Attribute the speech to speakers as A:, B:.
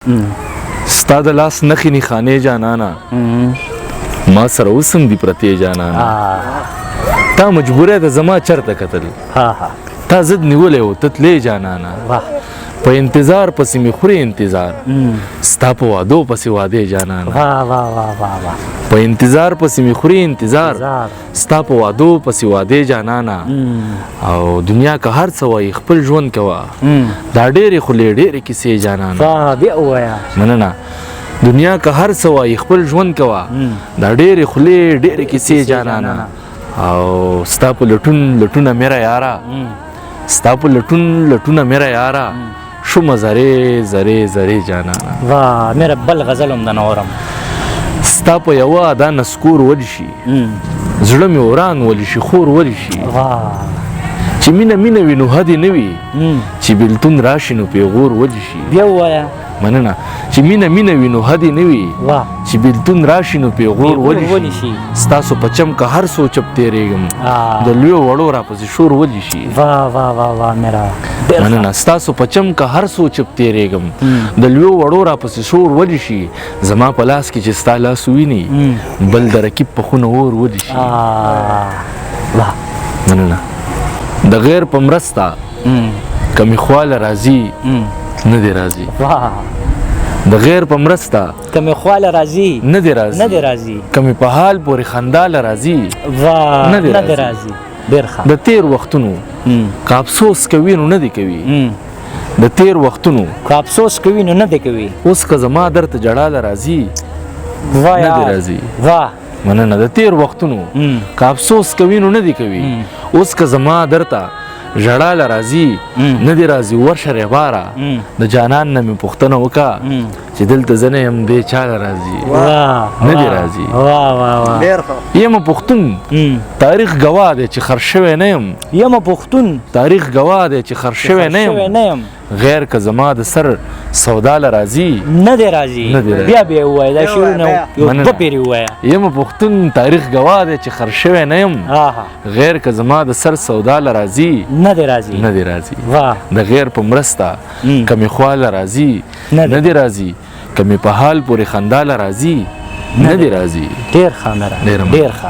A: ستا د لاس نښې نښانې جانانه ما سره اوس هم دي پرتې جانانه. تا مجبوره ده زما چرته کتل، تا ضد نیولی و ته تلې جانانه. په انتظار پسې مې خورې انتظار، ستا په وعدو پسې وعدې جانانه. په انتظار پسې مې خورې انتظار، ستا په وعدو پسې وعدې جانانه. او دنیا که هر څه وایي خپل ژوند کوه، دا ډېرې خولې ډېرې کیسې جانانه.
B: بیا ووایه.
A: مننه. دنیا که هر څه وایي خپل ژوند کوه، دا ډېرې خولې ډېرې کیسې جانانه. او ستا په لټون لټونه میره یاره، ستا په لټون لټونه میره یاره، شومه زرې زرې زرې جانانه.
B: واه میره بل غزل هم د نورم.
A: ستا په یوه ادا نسکور ولي شي، زړه مې وران ولي شي، خور ولي شي. چې مینه مینه وي نو حد یې نه وي، چې بېلتون راشي نو پیغور ولي شي.
B: بیا ووایه.
A: مننه. چې مینه مینه وي نو حد یې نه وي، چې بېلتون راشي نو پیغور ولي شي. ستاسو په چم که هر څو چپ تېرېږم، د لویو وړو راپسې شور ولي شي.
B: واه واه واه واه میرا.
A: مننه. ستاسو په چم که هر څو چپ تېرېږم، د لویو وړو راپسې شور ولي شي. زما په لاس کې چې ستا لاس وویني، بل د رقیب په خونه اور ولي شي. مننه. د غیر په مرسته که مې خواله راځي نه دی راځي. د غیر په مرسته
B: که مې خواله راځي
A: نه دی راځي،
B: نه دی راځي.
A: که مې په حال پورې خندا له راځي
B: نه دی راځي. ډېر ښه.
A: د تېر وختونو که افسوس کوي نو نه دی کوي. د تېر وختونو
B: که افسوس کوي نو نه دی کوي.
A: اوس که زما درته ژړا له راځي نه دی راځي. مننه. د تېر وختونو که افسوس کوي نو نه دی کوي. اوس که زما درته ژړا له راځي نه دی راځي. ورشه ریباره د جانان نه مې پوښتنه وکړه چې دلته زه نه یم، دی چا له راځي نه دی راځي. یمه پښتون تاریخ ګواه دی چې خر شوی نه یم.
B: یمه پښتون
A: تاریخ ګواه دی چې خر شوی نه یم. غیر که زما د سر سودا له راځي
B: نه دی راځي. بیا بیا ووایه دا شعرونه یو دوه پېرې ووایه.
A: یمه پښتون تاریخ ګواه دی چې خر شوی نه یم. غیر که زما د سر سودا له راځي
B: نه دی راځي،
A: نه دی راځي. د غیر په مرسته که مې خوا له راځي نه دی راځي. که مې په حال پورې خندا له راځي نه دی راځي.
B: ډېر ښه میره، ډېر ښه.